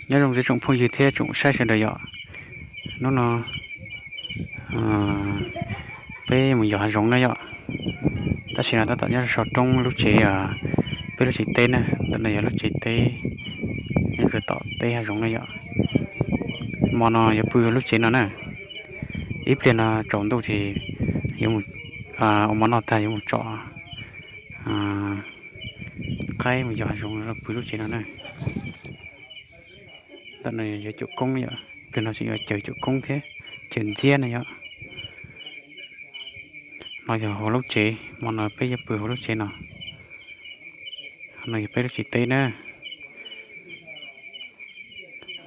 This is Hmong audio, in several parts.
Nyob zoo tsoom phooj ywg thiab tsoom saib sawv daws yom. Hnub no peb mus yos hav zoov na yom. Tab sis no tab tom nyob saum roob lub tsev, peb lub tsev teb na, ntawm no yog lub tsev teb, nyob rau tom teb hav zoov na yom. Hmo no yuav pw lub tsev no na, ib pliag no tsaus ntuj ces yuav mus ua mov noj tag yuav mus tsom qaib mus yos hav zoov los pw lub tsev no na. Ntawm no yog cuam koob yom, ib pliag no tseem yuav caws cuam koob thiab caws ntxiab na yom. No yog hauv lub tsev, hmo no peb yuav pw hauv lub tsev no. No yog peb lub tsev teb na,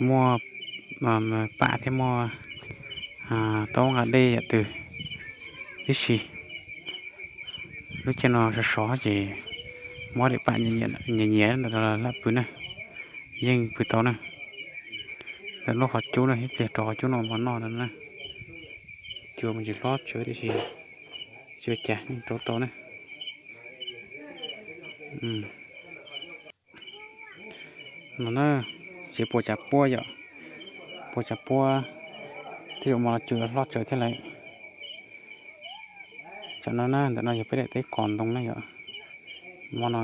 muaj pam thiab muaj taub nqa dej yam twg tib si. Lub caij no sov sov ces muab daim pam nyias nyias ntawm no lam pw na, yeej pw tau na. Ntawm lub qhov cub no ib pliag rau qhov cub no mov noj no na. Cua mas tsis hlob tsawv tiam sis tsis ua cas yeej rauv tau na. No na, tsev puas tsav puab yom, puas tsav puab, tej zaum mas cua hlob tsawv thiab lawm. Tsam no na, ntawm no yog peb daim teb qos ntoo na yom. Hmo no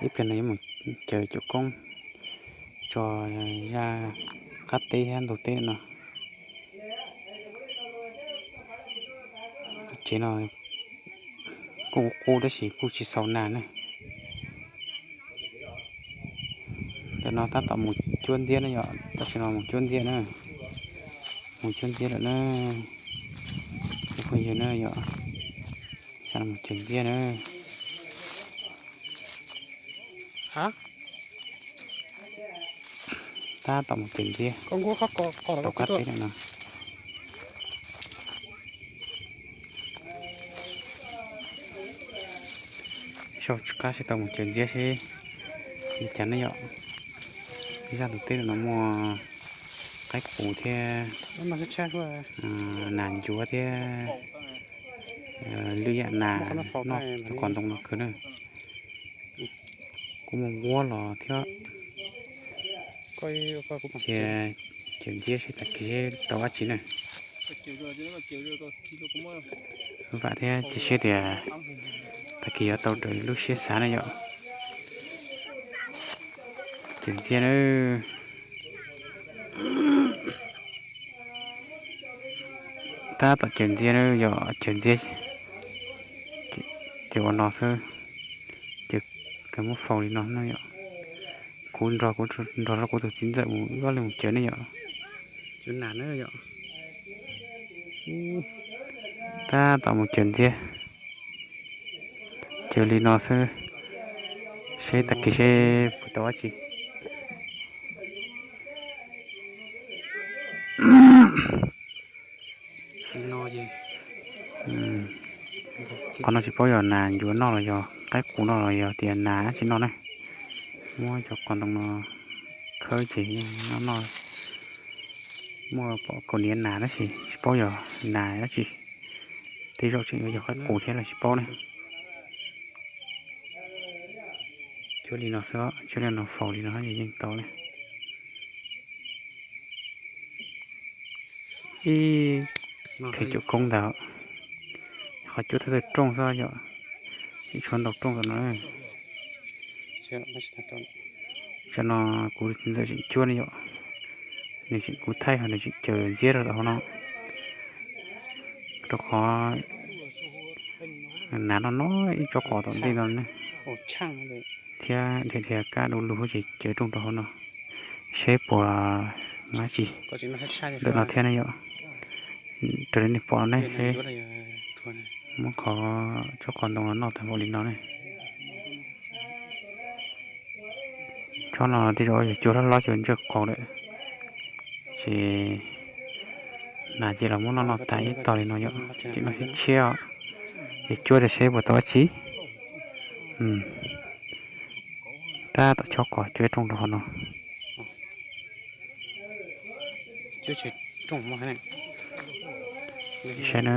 ib pliag no yuav mus caws cuam koob tso zaj qab teb thiab ntug teb no. Tsev no kuj qub tab sis kuj tsis xaus nas na. Ntawm no tab tom mus cuab ntxiab na yom, tam sim no mus cuab ntxiab na, mus cuab ntxiab lawm na, cov phooj ywg na yom, mus cuab ntxiab na. Tab tom mus cuab ntxiab, tau kab teb lawm no. Saib tsis qab seb tau mus cuab ntxiab seb li cas ne yom. Zaj ntug teb no muaj qaib qus thiab nas ncuav thiab lwm yam nas noj cov qos ntoo no kawg na. Kuj muaj nquab los thiab. Cia cuab ntxiab seb tag kis seb tau dab tsi na. Vam thiab cia siab tias tag kis yuav tau raws lub siab xav na yom. Cuab ntxiab na. Tab tom cuab ntxiab na yom, cuab ntxiab ces ua no xwb, ces kawg muab faus li no na yom. Kuv nrog, kuv nrog rau kuv tus txiv ntxawm mus wb ob leeg mus cuab ne yom. Tab tom mus cuab ntxiab, cuab li no xwb, seb tag kis seb puas tau dab tsi. Qhov no tsis paub yog nas ncuav noj los yog qaib qus noj los yog tias nas dab tsi noj na. Muab cov qos ntoo no khawb ces yeej noj noj. Muaj pom kaus hniav nas tab sis tsis paub yog nas dab tsi. Tej zaum tseem yuav yog qaib qus thiab los tsis paub ne. Cuab li no xwb, cuab li no faus li no ces yeej tau ne. Ib khev cuab koob ntag, qhov cuab thawj thawj rooj xwb yom, tseem tshuav ntau rooj tom no. Tsam no kuv txiv ntxawm tseem cuab ne yom, nws tseem kuv thaij ho nws tseem caws ntxiab rau tom hauv no, rau qhov nas noj noj ib tsob qos tom ntej no ne, thiab dhia dhia kab du lug ces caws rooj rau hauv no, seb puas muaj dab tsi ntawm no thiab ne yom. Raws li nej pom ne, muab qhov tsob qos ntoo no noj tag npaum li no ne. Tsob no tej zaum yog cua hlob hlob cua ntsawj qaus lawm, ces nas cia los muab noj noj tas ib tog li no yom, ces noj tshiab tshiab os, es cuab rau seb puas tau dab tsi. Tab tom chob qos cuab rooj rau hauv no. Saib na,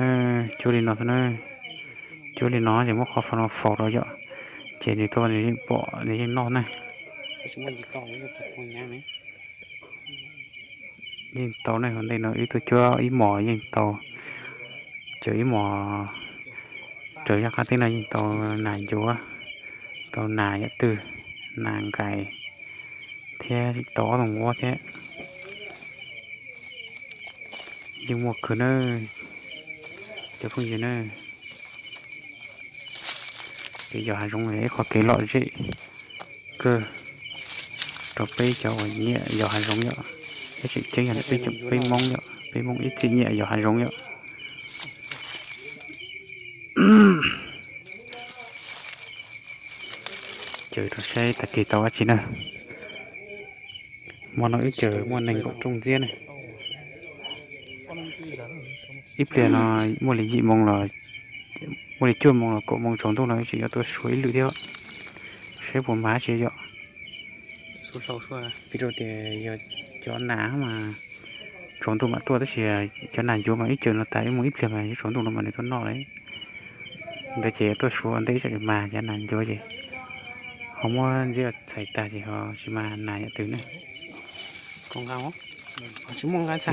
cuab li no xwb na, cuab li no ces muab qhov faus no faus rau yom, ces nws tuaj nws yeej pom nws yeej noj na. Yeej tau ne, ua ntej no wb tuaj cuab ib hmos yeej tau, cuab ib hmos raws zaj qab teb no yeej tau nas ncuav, tau nas yam twg, nas nkais thiab tau ob tug uab thiab. Yeej muaj kawg na cov phooj ywg na. Kev yos hav zoov yog ib qho kev lom zem kawg rau peb cov uas nyiam yos hav zoov yom. Thiab tseem ceeb yog peb, peb Hmoob yom, peb Hmoob ib txwm nyiam yos hav zoov yom. Caw rau saib tag kis tau dab tsi na. Hmo no wb caw muaj nees nkaum rooj ntxiab na. Ib pliag no muaj li yim moo los, muaj li cuaj moo los kaum moo tsaus ntuj no wb tseem yuav tuaj suav ib lwm thiab, saib puas mag dab tsi yom. Vim rau tias yog cov nas mas tsaus ntuj mam tuaj, tab sis cov nas ncuav mas wb caw no tas wb mus ib pliag mas yuav tsaus ntuj no mas nws tuaj noj lawm. Ntawd ces tuaj suav ua ntej ib tsam mag cov nas ncuav ces ho muab ntxiab txhais tag ces ho tsis mag nas yam twg ne. Ib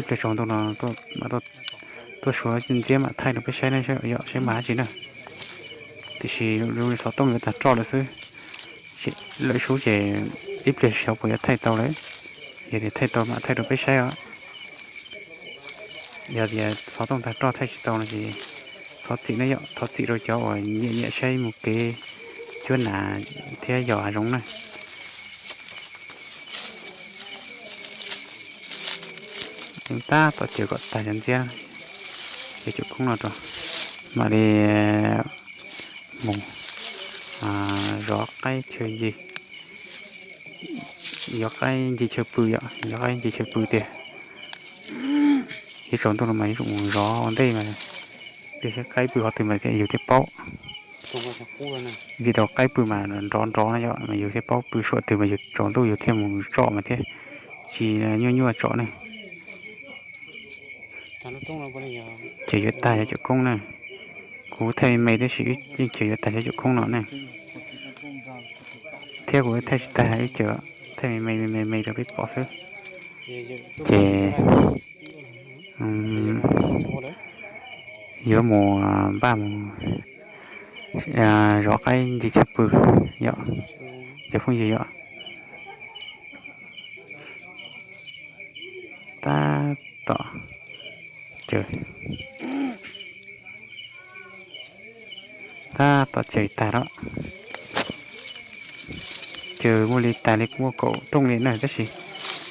pliag tsaus ntuj no tuaj suav ntxiab mam thaij rau peb saib ne, yog saib mag dab tsi na. Tiam sis zoo li xov tooj yuav tag roj lawm xwb, lawv sub ces ib pliag xyov puas yuav thaij tau lawm. Yog tias thaij tau mam thaij rau peb saib os. Yog tias xov tooj tag roj thaij tsis tau no ces thov txim na yom, thov txim rau cov uas nyiam nyiam saib mus kev cuab nas thiab yos hav zoov na. Tab tom caw kom tag cov ntxiab, caw cov koob no rau, mam li mus zov qaib chaw ncig, zov qaib ncig chaw pw yom, zov qaib ncig chaw pw tiag. Ib tsaus ntuj no mas yuav tsum mus zov ua ntej mas, tias saib qaib pw qhov twg mas thiaj yus thiaj paub. Vim rau qaib pw mas nrov nrov no yom, mas yus thiaj paub pw suam twg mas yus tsaus ntuj yus thiaj mus tsom mas thiaj tsis nyuaj nyuaj tsom ne. Ces yuav tag cov cawm koob na, kuv thaij me me tab sis wb yeej caw yuav tag cov cawm koob no ne, thiab kuv thaij tsis tag wb caw, thaij me me me me me rau peb pom xwb. Ces yuav mus npaj mus zov qaib ncig chaw pw yom, cov phooj ywg yom. Tab tom caw, tab tom caw tag lawm. Caw muaj li tag li muaj kaum rooj li na tab sis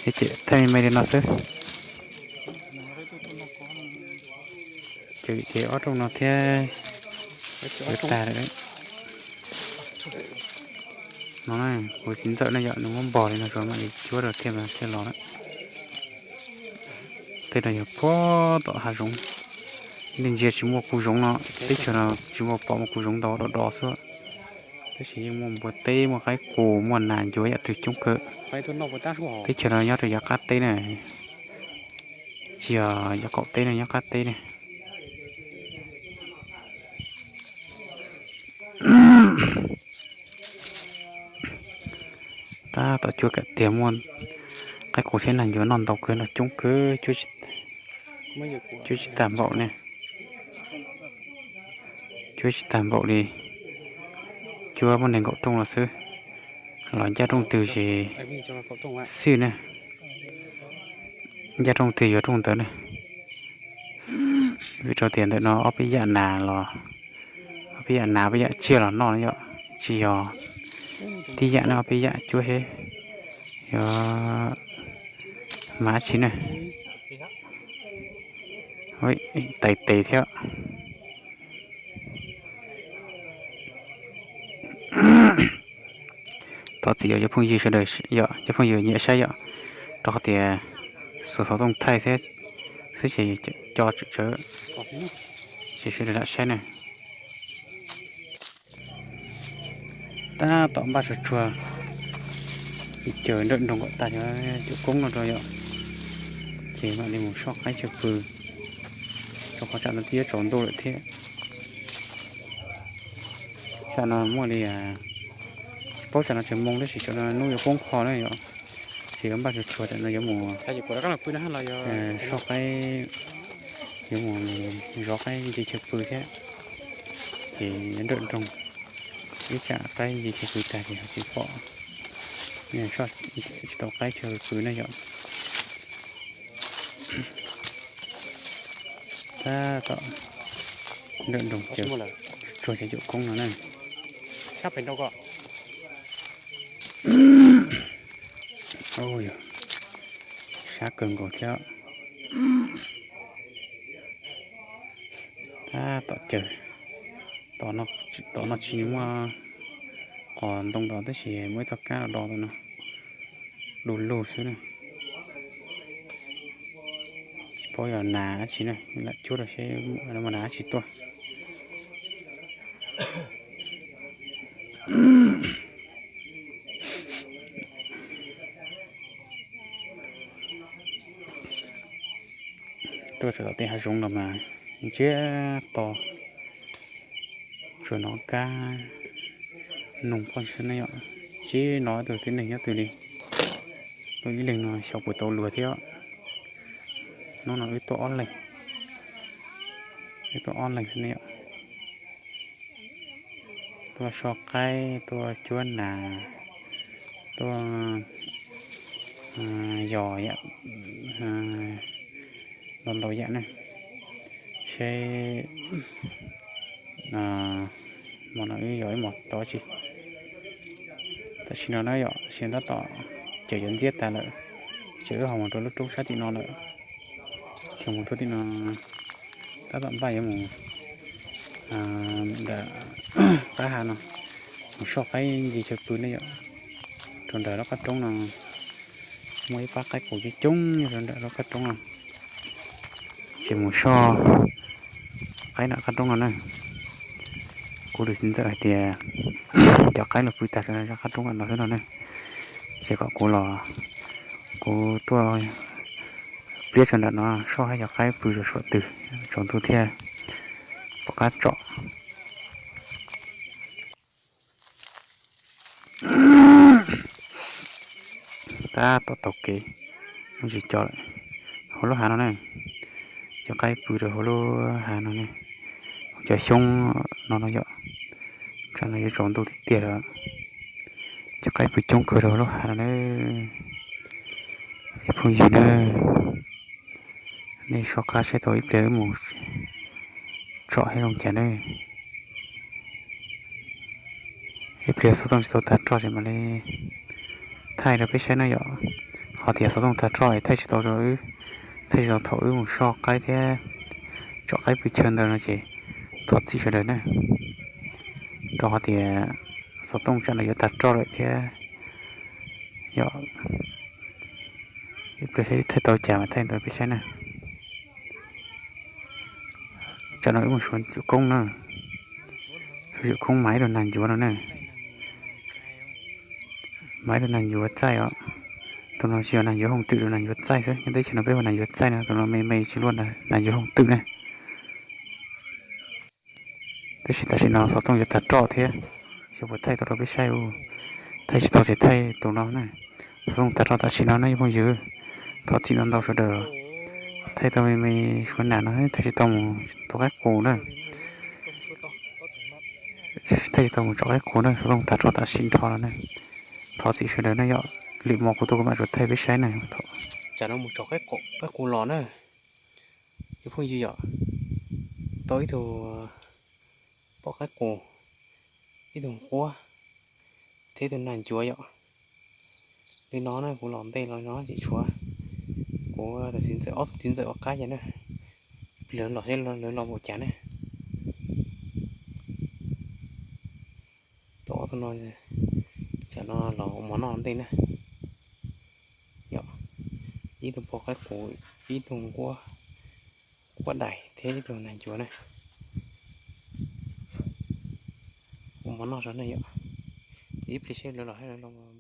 ces thaij me me li no xwb. Ces ob rooj no thiab yuav tag lawm. No kuv txiv ntxawm ne yom, nws muab npog li no tso mam li cuab rau thiaj thiaj los lawm. Tej no yog puag tom hav zoov, nej ntsia tsis muaj kuv zoov no, teb chaws no tsis muaj pom muaj kuv zoov ntau, do do xwb. Tab sis yeej muaj npua teb, muaj qaib qus, muaj nas ncuav yam twg coob kawg. Teb chaws no nyob rau yav qab teb na, tsis yog yav qaum teb ne, nyob qab teb ne. Tab tom cuab kam tiag, muaj qaib qus thiab nas ncuav noj ntau kawg, noj coob kawg, cuab tsis tag npaum ne. Cuab tsis tag npaum li, cuab muaj nees nkaum rooj los xwb. Los ncaj rooj twg ces xij ne, ncaj rooj twg yuav rooj ntawd ne. Vim rau tias ntawm no ob peb yam nas los, ob peb yam nas peb yam tsiaj los noj yom, tsis yog tib yam ne, ob peb yam cuab seb yog mas tsis ne. Tais tes thiab. Thov txim yog cov phooj ywg sawv daws, yog cov phooj ywg nyiam saib yom, rau qhov tias xuas xov tooj thaij thiab xwb ces co tsawv tsawv, ces sawv daws lam saib ne. Tab tom npaj tsuag tsuag, caws nrawm nroos kom tag cov cawm koob no rau yom, ces mam li mus soj qaib chaw pw, rau qhov tsam no twb yuav tsaus ntuj lawm thiab. Tsam no muaj li, tsis paub tsam no tseem moo tab sis tsam no hnub yuav poob qho na yom. Ces yuav npaj tsuag tsuag tam no yuav mus soj qaib, yuav mus zov qaib ntsis chaw pw thiab. Ces yuav nrawm nroog, ib tsam qaib ntsis chaw pw tag ces ho tsis pom, soj tsis tau qaib chaw pw na yom. Tab tom nrawm nroog caws tsuag cov yaum koob no na. Sab kawg nkaus thiab. Tab tom caws, tom no tsis muaj qos ntoo do tab sis muaj ib txoj kab do do no, du lug xwb na. Tsis paub yog nas dab tsi na, lam cuab rau seb muaj nas dab tsi tuaj. Tuaj txog tom tej hav zoov no mas ntsiag to, tsuas hnov kab noog phoj xwb ne yom. Tsis hnov tus tib neeg nyob twg li. Tuaj ib leeg no xyov puas tau luag thiab. Hnub no wb tuaj ob leeg, wb tuaj ob leeg xwb ne yom. Tuaj soj qaib, tuaj cuab nas, tuaj yos yam ntau ntau yam ne. Seb hmo no wb yos wb mus tau dab tsi. Tam sim no na yom, sim tab tom caws cov ntxiab tag lawm, ces wb ho mus rau lub roob sab tim no lawm. Ces mus rau tim no, tab tom npaj yuav mus ntawm qab hav no, mus soj qaib ntsis chaw pw ne yom. Rau ntawm lub qab roob no, muaj ib pab qaib qus coob coob nyob rau ntawm lub qab roob no, ces mus soj qaib nram qab roob no na. Kuv tus txiv ntxawm hais tias cov qaib los pw tag rau qab roob no xwb no ne, ces kom kuv los, kuv tuaj pliab rau nram no soj hab cov qaib pw rau suam twg, tsaus ntuj thiaj pom qab tsom. Tab tom taug kev, muaj tsis co lawm. Hauv lub hav no ne, cov qaib pw rau hauv lub hav no ne, cov xyoob no no yom. Tsam no yuav tsaus ntuj tiag tiag lawm, cov qaib pw coob kawg rau hauv lub hav no ne. Cov phooj ywg na, nej soj qab saib tau ib pliag wb mus tsom seb zoo cas ne. Ib pliag xov tooj tsis tau tag roj ces mam li thaij rau peb saib na yom. Qhov tias xov tooj tag roj es thaij tsis tau rau wb, thaij tsis tau thaum wb mus soj qaib thiab tsom qaib pw chaw ntawd no ces thov txim sawv daws na. Rau qhov tias xov tooj tsam no yuav tag roj lawm thiab yom. Ib pliag saib thaij tau cas mas thaij ntawd peb saib na. Tsam no wb mus suav yawm koob na, suav yawm koob mas ib tug nag ncuav no ne, mas ib tug nag ncuav txaij os. Tus no tsis yog nag ncuav hooj twm, tus nag ncuav txaij xwb, nyob teb chaws no peb hu nag ncuav txaij no, tus no me me tsis luaj nag ncuav hooj twm ne. Tab sis tam sim no xov tooj yuav tag roj thiab, xyov puas thaij tau rau peb saib ua, thaij tsis tau ces thaij tus no na. Xov tooj tag roj tam sim no na phooj ywg, thov txim ntau ntau sawv daws. Thaij tau me me suav nam no thaij tsis tau mus tua qaib qus na, thaij tsis tau mus tsom qaib qus na, xov tooj tag roj tam sim nrho no na. Thov txim sawv daws na yom, lwm hmo kuv tuaj kuv mam tsuas thaij peb saib na. Tsam no mus tsom qaib qus los na, yus phooj ywg yom, tau ib tug poj qaib qus, ib tug quab, thiab ib tug nag ncuav yom. Li no na kuv los ntej los no ces tshuav kuv tus txiv ntxawm ob tug txiv ntxawm ua qab ces na, ib pliag los seb lawv los npaum cas na. Tau ob tug no, tsam no los ua mov noj ntej na. Yom, ib tug poj qaib qus, ib tug quab, quab dais thiab ib tug nag ncuav na. Ua mov noj tso ne yom. Ces ib pliag seb lawv los, lawv los